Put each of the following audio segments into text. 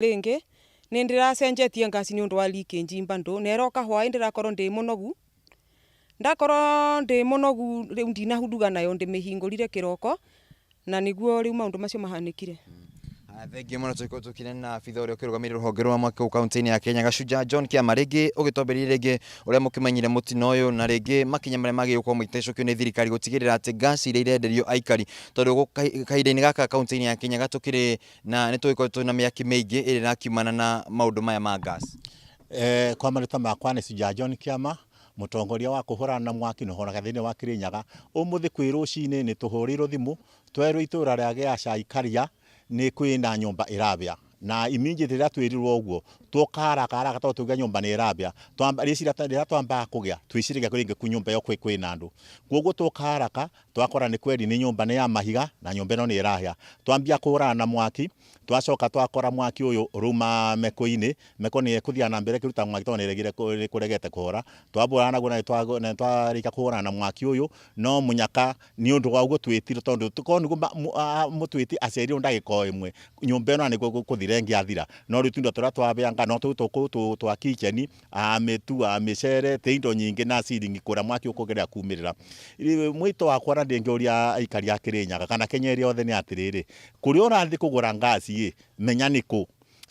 Ringi ni ndiracenjetie ngasi ni undu wa leakage bado na iroka hwai ndirakorwo ndi munogu, ndakorwo ndi munogu riu ndinahuduga nayo ndimihingurire kiroko na niguo riu maundu macio mahanikire. Thengiå må no tå tå na abitha å rä a å kä rå gamä rä rå honge rwa mwaki kå kauntä-inä ya Kenya Gacunja John Kiama rĩngĩ ũgĩtwambĩrĩrie rĩngĩ ũrĩa mũkĩmenyire mũtino ũyũ na rĩngĩ makinya marĩa magĩrĩirwo gũkorwo magĩtecũkio nĩ thirikari gũtigĩrĩra atĩ ngasi iria irenderio aikari tondũ kahinda-inĩ gaka kaunti-inĩ ya Kirinyaga tũkĩrĩ na nĩ tũgĩkoretwo na mĩaki mĩingĩ ĩrĩa ĩrakiumana na maũndũ maya ma gas. Kwa marĩtwa makwa nĩ Shujaa John Kiama, mũtongoria wa kũhũrana na mwaki na ũhũranaga thĩinĩ wa Kirinyaga. Ũmũthĩ kwĩ rũcinĩ nĩ tũhũrĩirwo thimũ twerwo itũra rĩa Gĩacai Karia nĩ kwĩna nyũmba ĩrabĩa na immediately rĩrĩa twĩrirwo ũguo twoka haraka haraka tondũ twaigua nyũmba nĩ ĩrabĩa, rĩciria rĩrĩa twambaga kũgĩa twĩciragia rĩngĩ nyũmba ĩyo kwĩna andũ, koguo twoka haraka twakora nĩ kweri nĩ nyũmba nĩ ya mahiga na nyũmba ĩno nĩ ĩrahĩa. Twambia kũhũrana na mwaki twacoka twakora mwaki ũyũ ũrauma meko-inĩ, meko nĩ ĩkũthiaga na mbere ĩkĩruta mwaki tondũ nĩ kũregete kũhora. Twahũrana naguo na nĩ twarĩkia kũhũrana na mwaki ũyũ no mũnyaka nĩ ũndũ wa ũguo twĩtirwo tondũ korwo nĩguo mũtwĩti acerirwo ndagĩka o ĩmwe nyũmba ĩno nĩguo kũthira ĩngĩathira, no rĩu tũindo tũrĩa twabĩanga no tũu tũkũ twa kitchen, mĩtu, mĩcere, tĩ indo nyingĩ na ceiling kũrĩa mwaki ũkũgerera kumĩrĩra. Mwĩto wakwa na ndĩngĩũria aikari a Kĩrĩnyaga kana Kenya ĩrĩa yothe nĩ atĩrĩrĩ, kũrĩa ũrathiĩ kũgũra ngasi ĩ menya nĩ kũ,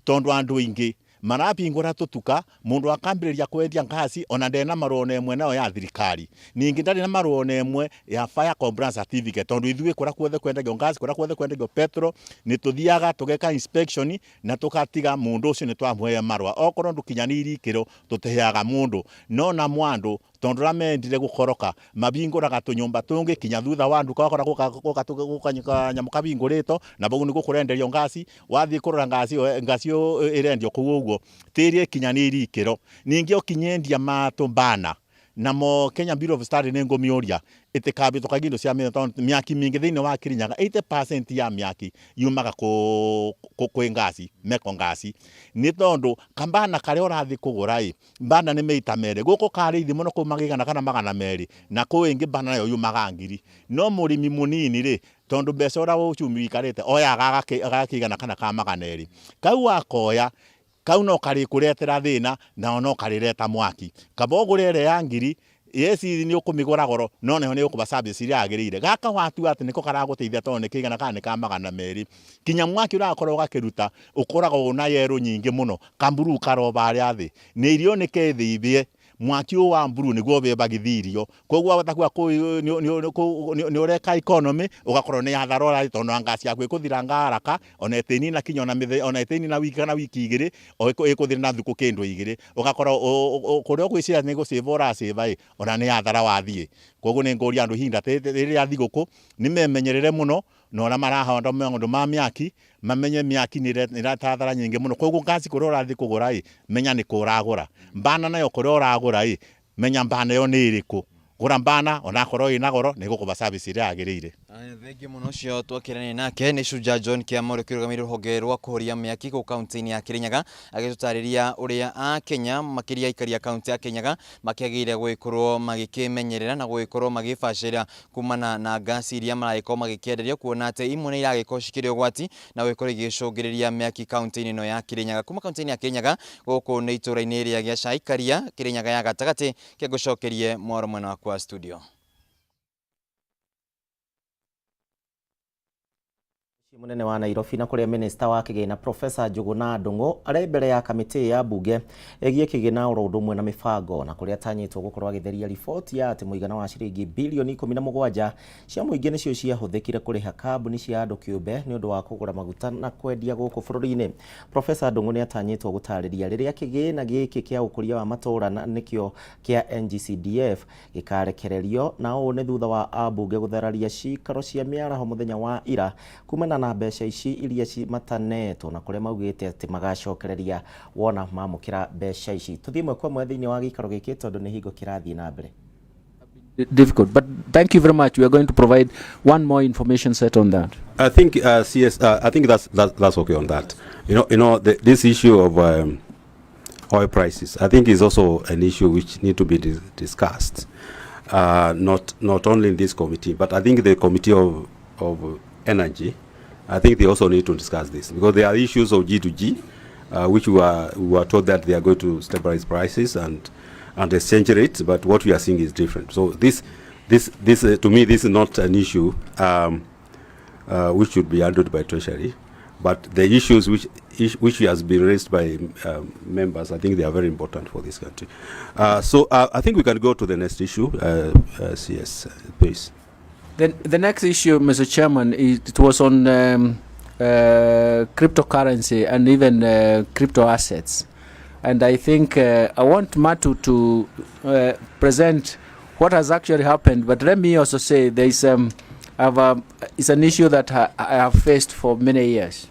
tondũ andũ aingĩ marabingũra tũtuka mũndũ akambĩrĩria kwendia ngasi ona ndena marũa ona ĩmwe nayo ya thirikari, ningĩ ndarĩ na marũa ona ĩmwe ya fire compliance certificate, tondũ ithuĩ kũrĩa kuothe kwendagio ngasi, kũrĩa kuothe kwendagio petrol nĩ tũthiaga tũgeka inspection na tũgatiga mũndũ ũcio nĩ twamũhe marũa, okorwo ndũkinyanĩirie ikĩro tũtiheaga mũndũ, no namo andũ tondũ ũrĩa mendire gũkoroka mabingũraga tũnyũmba tũngĩ kinya thutha wa nduka wakora gũka kanyamũ kabingũrĩtwo na bau nĩguo kũrenderio ngasi, wathiĩ kũrora ngasi ĩyo ngasi ĩyo ĩrendio kũu ũguo tĩri ĩkinyanĩirie ikĩro, ningĩ ũkinyendia matũ namo Kenya Bureau of Standards nĩ ngũmĩũria ĩtikabĩtũkagia indo cia mĩthemba tondũ mĩaki mĩingĩ thĩinĩ wa Kirinyaga 80% ya mĩaki yumaga kwĩ ngasi meko ngasi, nĩ tondũ kambana karĩa ũrathiĩ kũgũra ĩ bana nĩ maita merĩ, gũkũ karĩ thĩ mũno kumaga igana kana 200 na kũu ĩngĩ bana nayo yumaga 1000, no mũrĩmi mũnini rĩ tondũ mbeca ũrĩa uchumi wikarĩte oyaga gaka igana kana ka 200 kau akoya kau no karĩkũretera thĩna nao no karĩreta mwaki, kaba ũgũre ĩrĩa ya 1000 yes nĩ ũkũmĩgũra goro no nayo nĩ ĩgũkũba service ĩrĩa yagĩrĩire, gaka watua atĩ nĩko karagũteithia tondũ nĩ kĩigana kana nĩ ka 200 kinya mwaki ũrakorwo ũgakĩruta ũkoragwo na yerũ nyingĩ mũno kamburu karoba harĩa thĩ nĩ irio nĩ kethĩ ibĩe mwaki ũyũ wa mburu nĩguo ũbĩbagithia irio, koguo wahota kuga nĩ ũreka economy ũgakorwo nĩ hathara ũrathiĩ tondũ ngasi yaku ĩkũthiranga haraka ona ĩtĩnina kinya ona ĩtĩnina wiki kana wiki 2 ĩkũthira na thikũ kĩndũ 2 ũgakorwo kũrĩa ũgwĩciria nĩ gũcĩba ũracĩba ĩ ona nĩ hathara wathiĩ. Koguo nĩ ngũria andũ ihinda rĩrĩ rĩa thigũkũ nĩ memenyerere mũno na ũrĩa marahanda maũndũ ma mĩaki mamenye mĩaki nĩ ĩreta hathara nyingĩ mũno, koguo ngasi kũrĩa ũrathiĩ kũgũra ĩ menya nĩ kũ ũragũra, bana nayo kũrĩa ũragũra ĩ menya bana ĩyo nĩ ĩrĩkũ, gũra bana onakorwo ĩna goro nĩ ĩgũkũba service ĩrĩa yagĩrĩire. Thengiũ mũno ũcio twakĩrania nake nĩ Shujaa John Kiama ũrĩa ũkĩrũgamĩrĩire rũhonge rwa kũhoria mĩaki kũu kaunti-inĩ ya Kirinyaga agĩtũtarĩria ũrĩa a Kenya makĩria aikari a kaunti ya Kirinyaga makĩagĩrĩire gũgĩkorwo magĩkĩmenyerera na gũgĩkorwo magĩbacĩrĩra kumana na ngasi iria maragĩkorwo magĩkĩenderio kuona atĩ imwe nĩ iragĩkorwo cikĩrĩ ũgwati na gũgĩkorwo igĩcũngĩrĩria mĩaki kaunti-inĩ ĩno ya Kirinyaga. Kuma kaunti-inĩ ya Kirinyaga gũkũ nĩ itũra-inĩ rĩa Gĩacai Karia Kirinyaga ya gatagatĩ kĩngũcokerie mwaro mwena wakwa wa studio. Mũnene wa Nairobi na kũrĩa minista wa kĩgĩna Professor Njuguna Ndung'u arĩ mbere ya kamĩtĩ ya mbunge ĩgiĩ kĩgĩna oro ũndũ ũmwe na mĩbango na kũrĩa atanyĩtwo gũkorwo agĩtheria riboti ya atĩ mũigana wa ciringi bilioni 17 cia mũingĩ nĩcio ciahũthĩkire kũrĩha kambuni cia andũ kĩũmbe nĩ ũndũ wa kũgũra maguta na kwendia gũkũ bũrũri-inĩ. Professor Ndung'u nĩ atanyĩtwo gũtarĩria rĩrĩa kĩgĩna gĩkĩ kĩa ũkũria wa matũũra na nĩkĩo kĩa NGCDF gĩkarekererio na ũũ nĩ thutha wa ambunge gũthararia cikaro cia mĩaraho mũthenya wa ira kumana na mbeca ici iria matanetwo na kũrĩa maugĩte atĩ magacokereria wona mamũkĩra mbeca ici. Tũthiĩ ĩmwe kwa ĩmwe thĩinĩ wa gĩikaro gĩkĩ tondũ nĩ hingo kĩrathiĩ na mbere. Difficult. But thank you very much. We are going to provide one more information set on that. I think CS. I think that's okay on that. This issue of oil prices, I think, is also an issue which need to be discussed. Not only in this committee, but I think the committee of energy, I think they also need to discuss this because there are issues of G to G, which we were told that they are going to stabilize prices and exchange rates, but what we are seeing is different. So this, to me, this is not an issue which should be handled by Treasury, but the issues which has been raised by members, I think they are very important for this country. So I think we can go to the next issue, CS, please. Then the next issue, Mr. Chairman, it was on cryptocurrency and even crypto assets. And I think I want Matu to present what has actually happened. But let me also say there is it's an issue that I have faced for many years.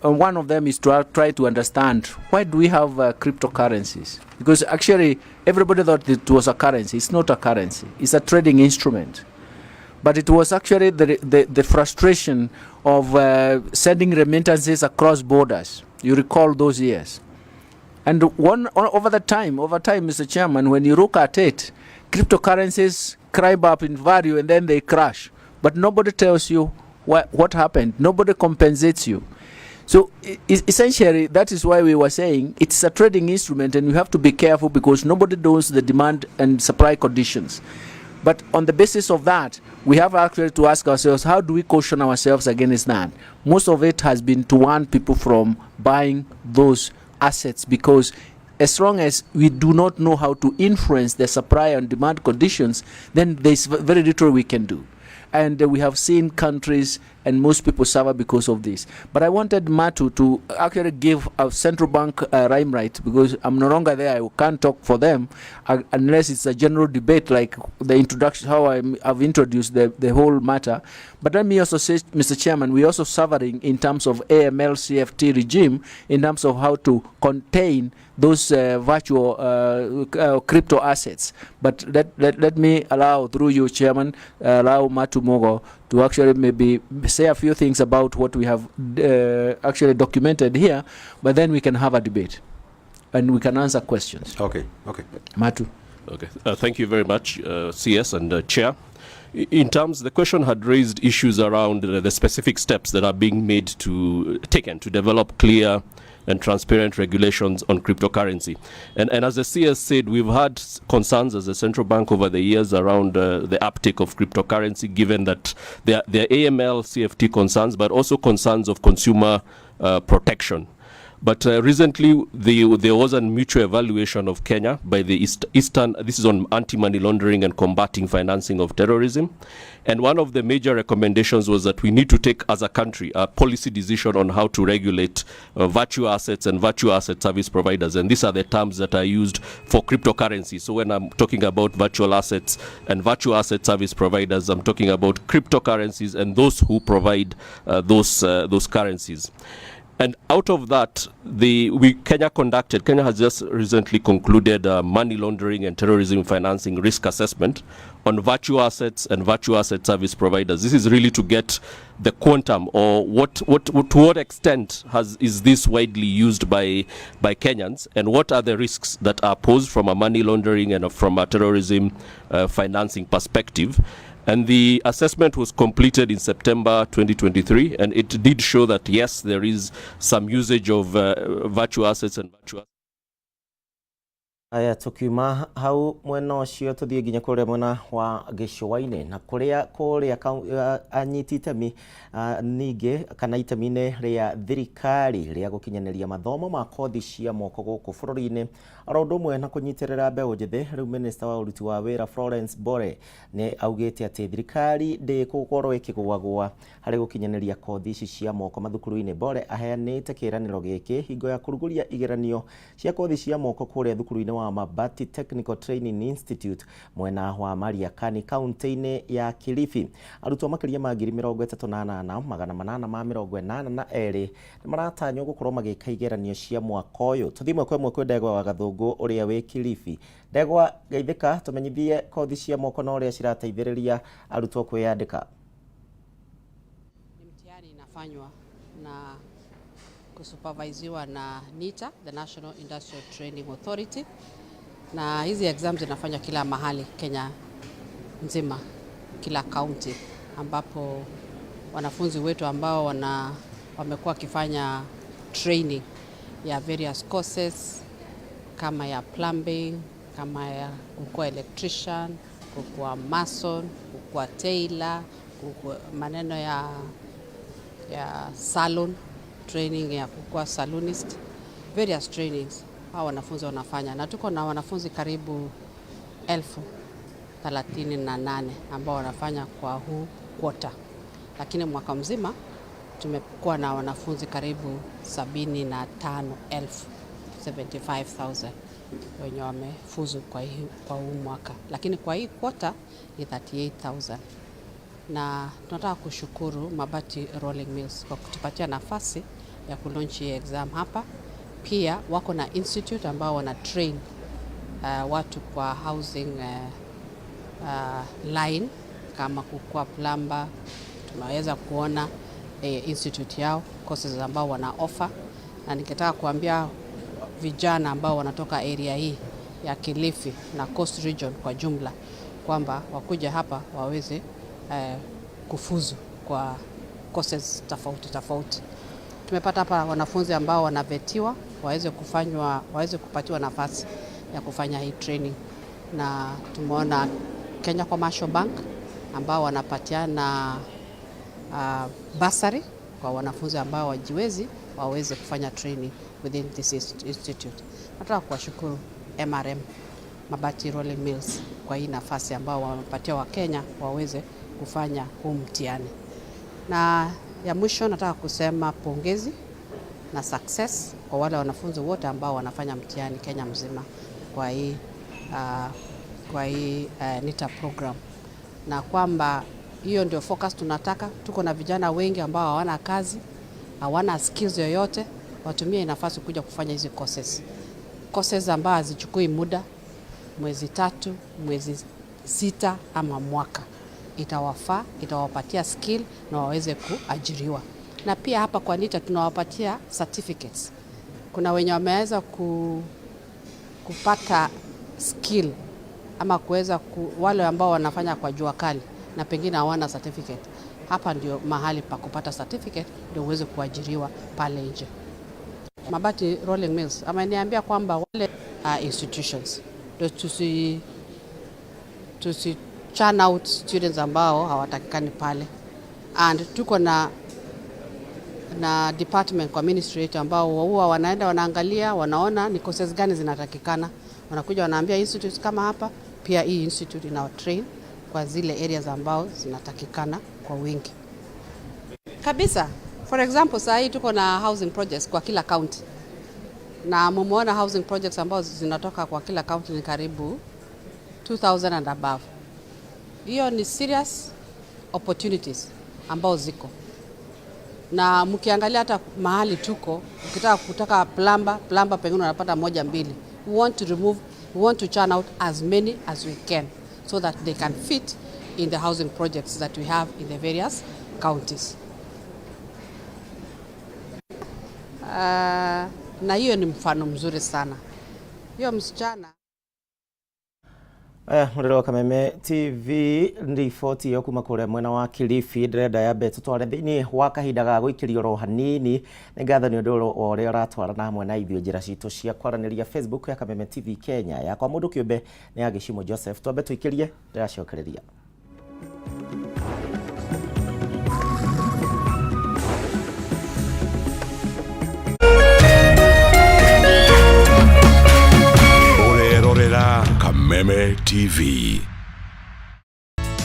And one of them is to try to understand why do we have cryptocurrencies? Because actually everybody thought it was a currency. It's not a currency. It's a trading instrument. But it was actually the frustration of sending remittances across borders. You recall those years. And over time, Mr. Chairman, when you look at it, cryptocurrencies climb up in value and then they crash. But nobody tells you what happened. Nobody compensates you. So essentially, that is why we were saying it's a trading instrument and you have to be careful because nobody knows the demand and supply conditions. But on the basis of that, we have actually to ask ourselves, how do we caution ourselves against that? Most of it has been to warn people from buying those assets because as long as we do not know how to influence the supply and demand conditions, then there's very little we can do. And we have seen countries and most people suffer because of this. But I wanted Matu to actually give a central bank limelight because I'm no longer there. I can't talk for them unless it's a general debate like the introduction, how I've introduced the whole matter. But let me also say, Mr. Chairman, we're also suffering in terms of AML CFT regime, in terms of how to contain those virtual crypto assets. But let me allow, through you, Chairman, allow Matu Mugo to actually maybe say a few things about what we have actually documented here, but then we can have a debate and we can answer questions. Okay. Matu. Okay, thank you very much, CS and Chair. In terms, the question had raised issues around the specific steps that are being made to taken to develop clear and transparent regulations on cryptocurrency. And as the CS said, we've had concerns as a central bank over the years around the uptake of cryptocurrency, given that there are AML, CFT concerns, but also concerns of consumer protection. But recently, there was a mutual evaluation of Kenya by the Eastern, this is on anti-money laundering and combating financing of terrorism. And one of the major recommendations was that we need to take, as a country, a policy decision on how to regulate virtual assets and virtual asset service providers. And these are the terms that are used for cryptocurrency. So when I'm talking about virtual assets and virtual asset service providers, I'm talking about cryptocurrencies and those who provide those currencies. And out of that, the, we, Kenya conducted, Kenya has just recently concluded a money laundering and terrorism financing risk assessment on virtual assets and virtual asset service providers. This is really to get the quantum or to what extent is this widely used by Kenyans, and what are the risks that are posed from a money laundering and from a terrorism financing perspective. And the assessment was completed in September 2023, and it did show that, yes, there is some usage of virtual assets and virtual Aya, tukiuma hau mwena ucio tuthie nginya kuria mwena wa gĩcũa-inĩ na kuria kuria anyiti itemi ningĩ kana itemi-inĩ rĩa thirikari rĩa gũkinyanĩria mathomo ma kothi cia moko gũkũ bũrũri-inĩ oro ũndũ ũmwe na kũnyitĩrĩra mbeũ njĩthĩ. Rĩu Minister wa ũruti wa wĩra Florence Bore nĩ augĩte atĩ thirikari ndĩgũkorwo ĩkĩgũagũa harĩ gũkinyanĩria kothi ici cia moko mathukuru-inĩ. Bore aheanĩte kĩĩranĩro gĩkĩ hingo ya kũrugũria igeranio cia kothi cia moko kũrĩa thukuru-inĩ wa Mabati Technical Training Institute mwena wa Mariakani kaunti-inĩ ya Kilifi. Arutwo makĩria ma ngiri mĩrongo ĩtatũ na nana magana manana ma mĩrongo ĩnana na erĩ nĩ maratanywo gũkorwo magĩka igeranio cia mwaka ũyũ. Tũthiĩ ĩmwe kwa ĩmwe kwĩ Ndegwa wa Gathũngũ ũrĩa wĩ Kilifi. Ndegwa, geithĩka, tũmenyithie kothi cia moko na ũrĩa cirateithĩrĩria arutwo kwĩyandĩka. Ni mtihani inafanywa na kusupervisiwa na NITA, the National Industrial Training Authority, na hizi exams zinafanywa kila mahali Kenya nzima, kila county, ambapo wanafunzi wetu ambao wamekuwa wakifanya training ya various courses kama ya plumbing, kama ya kukuwa electrician, kukuwa mason, kukuwa tailor, kukuwa maneno ya salon training ya kukuwa salonist, various trainings hao wanafunzi wanafanya, na tuko na wanafunzi karibu 38,000 ambao wanafanya kwa huu quarter, lakini mwaka mzima tumekuwa na wanafunzi karibu 75,000, 75,000 wenye wamefuzu kwa huu mwaka, lakini kwa hii quarter ni 38,000. Na tunataka kushukuru Mabati Rolling Mills kwa kutupatia nafasi ya kulaunch hii exam hapa. Pia wako na institute ambao wana train watu kwa housing line kama kukua plumber. Tumeweza kuona institute yao courses ambao wana offer, na ningetaka kuambia vijana ambao wanatoka area hii ya Kilifi na Coast Region kwa jumla kwamba wakuja hapa waweze kufuzu kwa courses tofauti tofauti. Tumepata hapa wanafunzi ambao wanavetiwa waweze kupatiwa nafasi ya kufanya hii training, na tumeona Kenya Commercial Bank ambao wanapatiana bursary kwa wanafunzi ambao wajiwezi waweze kufanya training within this institute. Nataka kuwashukuru MRM Mabati Rolling Mills kwa hii nafasi ambao wamepatia Wakenya waweze kufanya huu mtihani. Na ya mwisho nataka kusema pongezi na success kwa wale wanafunzi wote ambao wanafanya mtihani Kenya mzima kwa hii NITA program, na kwamba hiyo ndio focus tunataka. Tuko na vijana wengi ambao hawana kazi, hawana skills yoyote, watumie nafasi kuja kufanya hizi courses, courses ambazo hazichukui muda, mwezi 3, mwezi 6 ama mwaka, itawafaa, itawapatia skill na waweze kuajiriwa. Na pia hapa kwa NITA tunawapatia certificates. Kuna wenye wameweza kupata skill ama kuweza wale ambao wanafanya kwa jua kali na pengine hawana certificate. Hapa ndio mahali pa kupata certificate ndio uweze kuajiriwa pale nje. Mabati Rolling Mills ameniambia kwamba wale institutions ndio tusi churn out students ambao hawatakikani pale, and tuko na department kwa ministry yetu ambao huwa wanaenda wanaangalia, wanaona ni courses gani zinatakikana, wanakuja wanaambia institutes kama hapa, pia hii institute ina train kwa zile areas ambao zinatakikana kwa wingi kabisa. For example, saa hii tuko na housing projects kwa kila county, na mumeona housing projects ambazo zinatoka kwa kila county ni karibu 2000 and above. Hiyo ni serious opportunities ambao ziko, na mkiangalia hata mahali tuko, ukitaka kutaka plumber pengine unapata moja mbili. We want to churn out as many as we can so that they can fit in the housing projects that we have in the various counties. Na hiyo ni mfano mzuri sana. Hiyo msichana. Aya, mũrĩro wa Kameme TV, riboti ĩyo kuma kũrĩa mwena wa Kilifi. Ndĩrenda yambe tũtware thĩinĩ wa kahinda ga gũikĩrio oro hanini. Nĩ ngatho nĩ ũndũ wa ũrĩa ũratwarana hamwe na ithuĩ njĩra citũ cia kwaranĩria, Facebook ya Kameme TV Kenya, yakwa mũndũ kĩũmbe nĩ ya Gĩcimo Joseph. Twambe tũikĩrie, ndĩracokereria. Ũrerorera Kameme TV.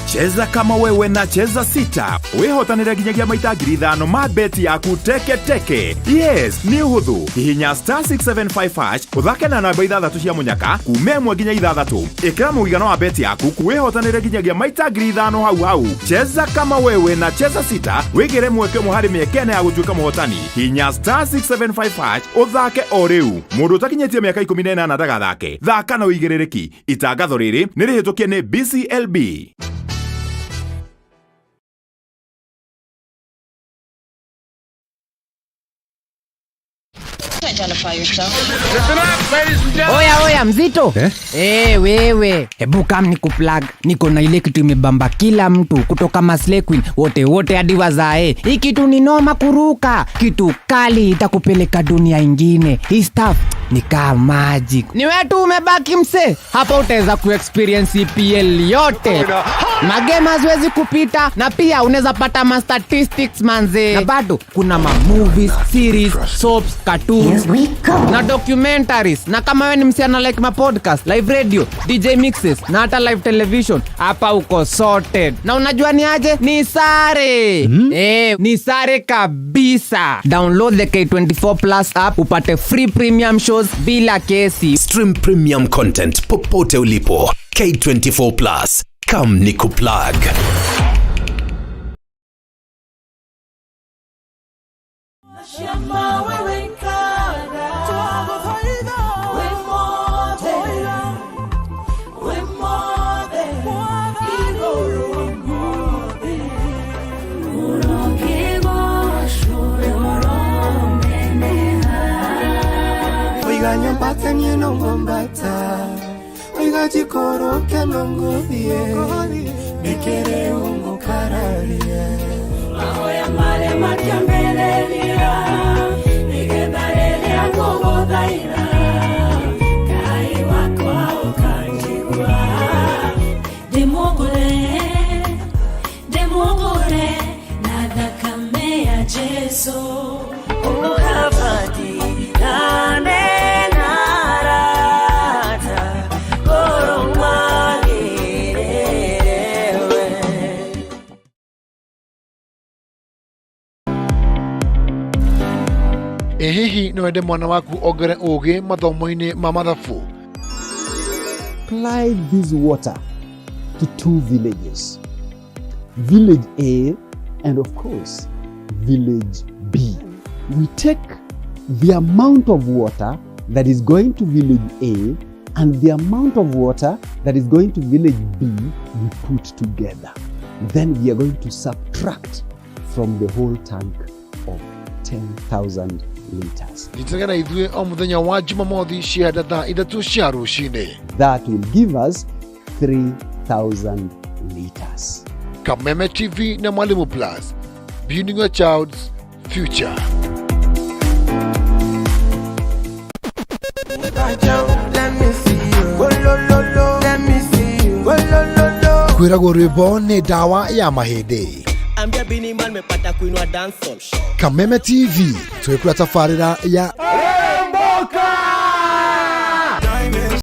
Cheza kama wewe na Cheza Sita wihotanire nginyagia maita 5,000 ma beti yaku teke teke. Yes, nĩ ũhũthũ. Hihinya star 675 hash, ũthake na namba ithathatũ cia mũnyaka kuma 1 nginya 6. Ĩkĩra mũigana wa beti yaku, wihotanire nginyagia maita 5,000 hau hau. Cheza kama wewe na Cheza Sita, wĩgĩre mweke ũmwe harĩ mĩeke 4 ya gũtuĩka mũhotani. Hinya star 675 hash ũthake o rĩu. Mũndũ ũtakinyĩtie mĩaka 18 ndagathake. Thaka na ũigĩrĩrĩki. Itangatho rĩrĩ nĩ rĩhĩtũkie nĩ BCLB. Identify yourself. Oya oya mzito eh? Hey, wewe hebu kam ni kuplug, niko na ile kitu imebamba kila mtu kutoka Maslay Queen wote wote hadi wazae. Hii kitu ni noma kuruka, kitu kali itakupeleka dunia ingine. Hii stuff ni kama magic. Ni wewe tu umebaki mse, hapa utaweza kuexperience EPL yote, magame haziwezi kupita, na pia unaweza pata ma statistics manze, na bado kuna ma movies, series, soaps, cartoons na documentaries. Na kama wewe ni msichana like ma podcast, live radio, DJ mixes na hata live television, hapa uko sorted. Na unajua ni aje? Ni sare ni sare kabisa. Download the K24 Plus app upate free premium shows bila kesi. Stream premium content popote ulipo. K24 Plus. Come nikuplug. Ĩ hihi no wende mwana waku ongere ũgĩ mathomo-inĩ ma mathabu? Supply this water to two villages, Village A and of course Village B. We take the amount of water that is going to Village A and the amount of water that is going to Village B, we put together. Then we are going to subtract from the whole tank of 10,000 liters. Nyitanĩra na ithuĩ o mũthenya wa Jumamothi cianda thaa ithatũ cia rũcinĩ. That will give us 3,000 liters. Kameme TV na Mwalimu Plus, building your child's future. Kwĩragwo rwĩmbo nĩ ndawa ya mahĩndĩ. Ambia Bini Man mepata kuinua dancehall. Kameme TV twĩkũra tabarĩra ya